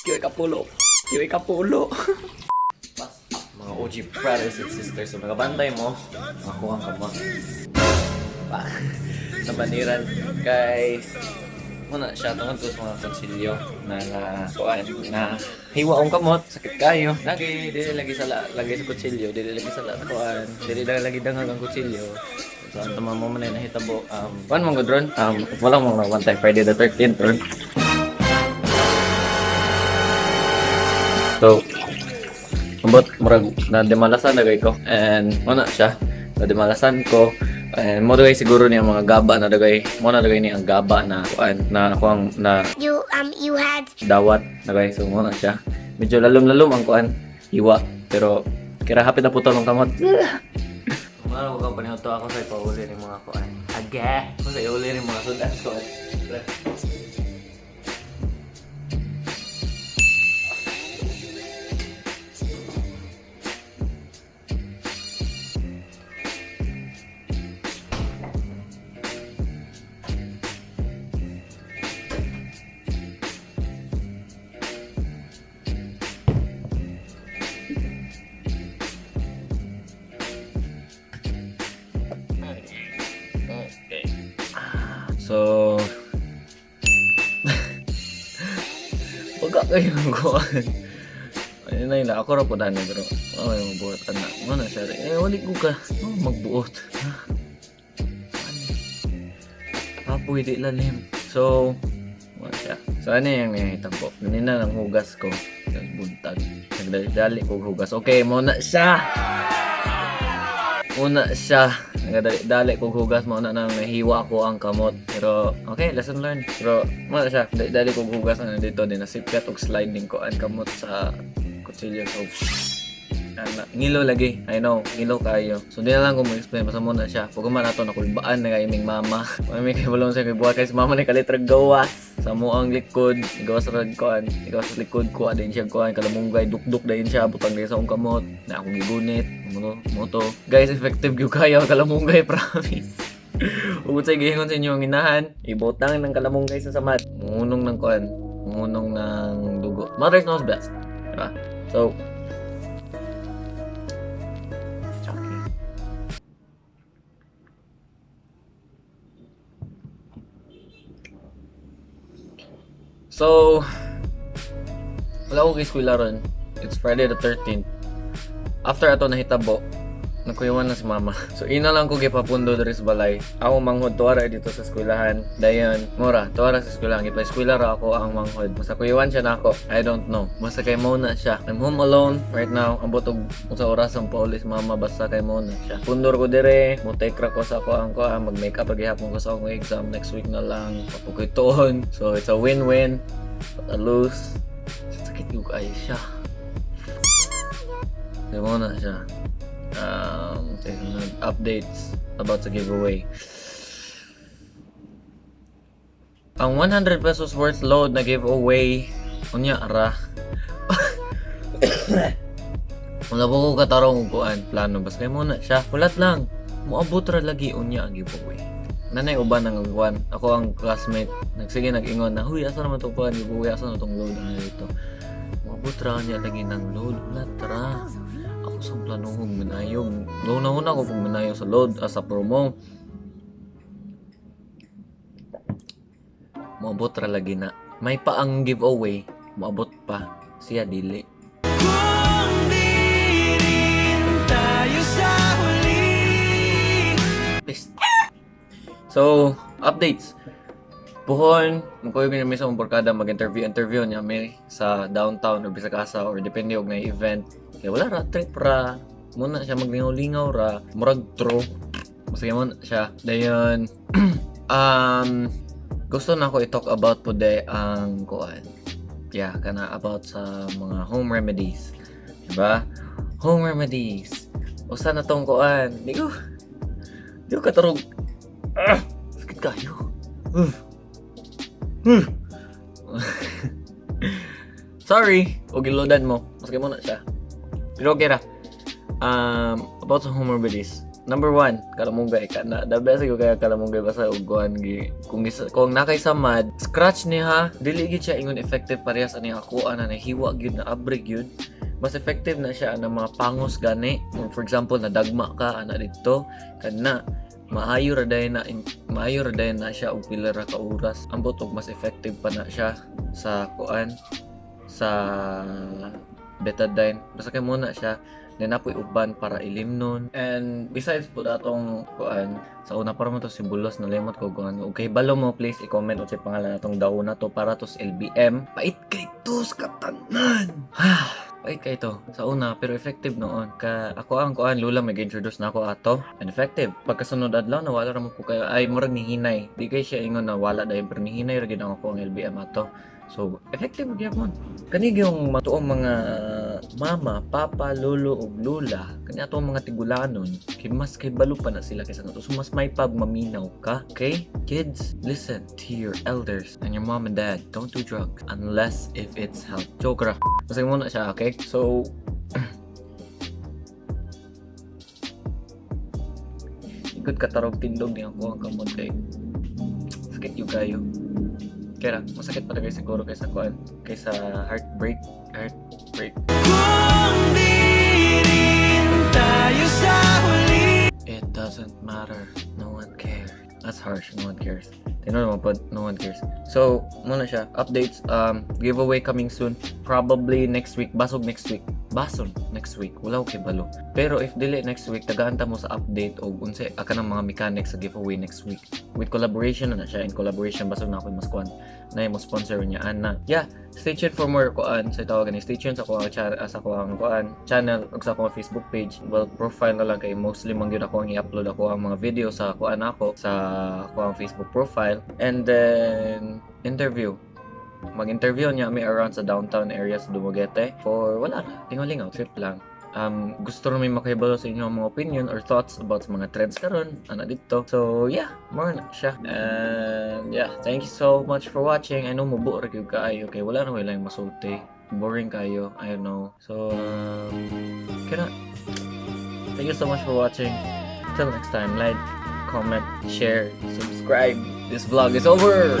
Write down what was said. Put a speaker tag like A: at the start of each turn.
A: Kiwi kapulo. Kiwi kapulo.
B: What's up, mga OG brothers and sisters? So, mga bantay mo, makuha ka mo. Pa, nabaniran kay muna siya tungod ko sa mga konsilyo na na kuan na hiwa ang kamot, sakit kayo lagi, dili lagi sala, lagi sa kutsilyo, dili lagi sala sa kuan, dili lagi dangag ang kutsilyo. So ang tama mo man ay nahitabo, kuan mong gud ron, wala mong nabantay Friday the 13th ron. So ambot murag na demalasan na gay ko and mo na siya na demalasan ko and mo dagay siguro niya mga gaba na dagay mo na dagay niya ang gaba na kuan na kuang na
C: You had
B: dawat na gay. So mo na siya, medyo lalom-lalom ang kuan iwa, pero kira hapit na putol ang kamot. Mara ko pa to ako sa ipauli ni mga kuan aga ko sa iuli ni mga sudan ko. Okay. So, baga kayo kuan. Ayun na yun, ako ra po dani pero ay mabuhat ka na. Mo na siya. Eh wali ko ka. Oh, magbuot. Ha? Ano? Apoy di lalim. So, mo na siya. So ano yung nahitabo? Ganina lang hugas ko. Buntag. Nagdali-dali ko hugas. Okay, mo na siya. Una siya, nagadali-dali kog hugas, mao na nang nahiwa ko ang kamot. Pero okay, lesson learned. Pero mao na siya, dali-dali kog hugas na dito din nasipyat og sliding ko ang kamot sa kutsilyo. So ana, ngilo lagi. I know, ngilo kayo. So di na lang ko mo-explain basta mo na siya. Pag man ato nakulbaan na kayo ming mama. Mami kay balon sa kay buhat kay si mama ni kalitrag gawas. Sa mo ang likod, gawas ra kuan, gawas sa likod ko din siya kuan kalamunggay dukduk dayon siya butang din sa akong kamot. Na akong gigunit, mo mo to. Guys, effective gyud kayo ang kalamunggay, promise. Ug sa giingon sa inyo ang inahan, ibutang ng kalamunggay sa samat. Munong ng kuan, munong ng dugo. Mother knows best. Diba? So, okay. So, wala ko kay eskwela ron. It's Friday the 13th. After ato nahitabo, nagkuyawan na si mama. So, ina lang ko gipapundo diri sa balay. Ako manghod tuara dito sa eskwelahan. Dayon, mura, tuara sa eskwelahan. Gipa-eskwela ra ako ang manghod. Basta kuyawan siya nako. I don't know. Basta kay mo na siya. I'm home alone right now. Ambot og unsa oras ang pauli si mama, basta kay mo na siya. Pundor ko dire, mo take ra ko sa ako ang ko mag-makeup gihapon ko sa akong exam next week na lang. Papukoy tuon. So, it's a win-win. But a lose. Sakit yung kay siya. Di mo na siya. Updates about sa giveaway. Ang 100 pesos worth load na giveaway, unya ra. Wala po ko katarong og kuan plano basta kay mo na siya. Hulat lang. Moabot ra lagi unya ang giveaway. Nanay uban ang kuan. Ako ang classmate nagsige nag-ingon na, "Huy, asa naman tong kuan giveaway, asa na tong load na dito?" Moabot ra niya lagi ng load. Hulat ra. Ako sa plano kong manayog. Una-una ko kung manayo sa load, sa promo. Moabot ra lagi na. May pa ang giveaway, moabot pa. Siya dili. Please. So, updates. Puhon, magkuyog ni mi sa among barkada, mag-interview interview niya mi sa downtown or bisag asa or depende og na event. Kaya wala ra trip ra. Muna siya maglingaw-lingaw ra, murag true. Masaya mo na siya. Dayon gusto na ako i-talk about po day ang kuan. Yeah, kana about sa mga home remedies. Diba? Home remedies. Usa na tong kuan. Di ko katarog. Ah, sakit kayo. Sorry, o gilodan mo. Maski mo na siya. Pero okay ra. About sa home remedies. Number one, kalamungay ka na. The best ko kaya kalamungay basta og kuan gi kung isa, kung nakay samad, scratch ni ha, dili gid siya ingon effective parehas ani ako ana nahiwa gyud na abri gyud. Mas effective na siya ang mga pangos gani. Kung for example, nadagma ka ana dito, kana maayo ra dayon na siya og pila ra ka oras. Ambot og mas effective pa na siya sa kuan, sa Betadine. Basta kay muna siya. Then napoy uban para ilimnon. And besides po atong kuan, sa una para mo to si Bulos, nalimot ko kuan. Okay, balo mo, please i-comment unsay pangalan atong daw na to para to sa LBM. Pait kay to sa katanan. Pait kay to sa una pero effective noon. Ka ako ang kuan lula may introduce na ako ato and effective. Pagkasunod adlaw nawala ra mo po kayo ay murag nihinay. Di kay siya ingon na wala dahil pero nihinay ra gid ang ako ang LBM ato. So, effective gyapon. Kani yung matuong mga mama, papa, lolo ug lola, kani atong mga tigulanon, kay mas kay balo pa na sila kaysa nato. So mas may pag maminaw ka. Okay? Kids, listen to your elders and your mom and dad. Don't do drugs unless if it's health. Joke ra. Basta muna siya, okay? So, ikot katarog tindog ni ako ang kamot kay sakit yung kayo. Kaya masakit pa talaga siguro kaysa kuan, kaysa heartbreak, heartbreak.
A: Kung di rin tayo sa huli.
B: It doesn't matter. No one cares. That's harsh. No one cares. Tinuod mo pod, no one cares. So, muna siya. Updates, giveaway coming soon. Probably next week. Basog next week. Bason next week. Wala ko kibalo. Pero if dili next week, tagaan ta mo sa update o unsay aka ng mga mechanics sa giveaway next week. With collaboration na na siya. In collaboration, basog na ako mas kuan na mo sponsor niya ana. Yeah, stay tuned for more kuan sa tawag ni, stay tuned sa kuang sa kuang kuan channel ug sa akong Facebook page. Well, profile na lang kay mostly man gyud ako ang i-upload ako ang mga video sa kuan ako sa kuang Facebook profile. And then interview, mag-interview niya mi around sa downtown area sa Dumaguete for wala ra, lingaw-lingaw trip lang. Gusto rin may makahibalo sa inyo ang mga opinion or thoughts about sa mga trends karon ana dito. So yeah, more na siya. And yeah, thank you so much for watching. I know mubo ra gyud kaayo kay wala na way lang masulti, boring kayo, I don't know. So kana, thank you so much for watching. Till next time, like, comment, share, subscribe. This vlog is over.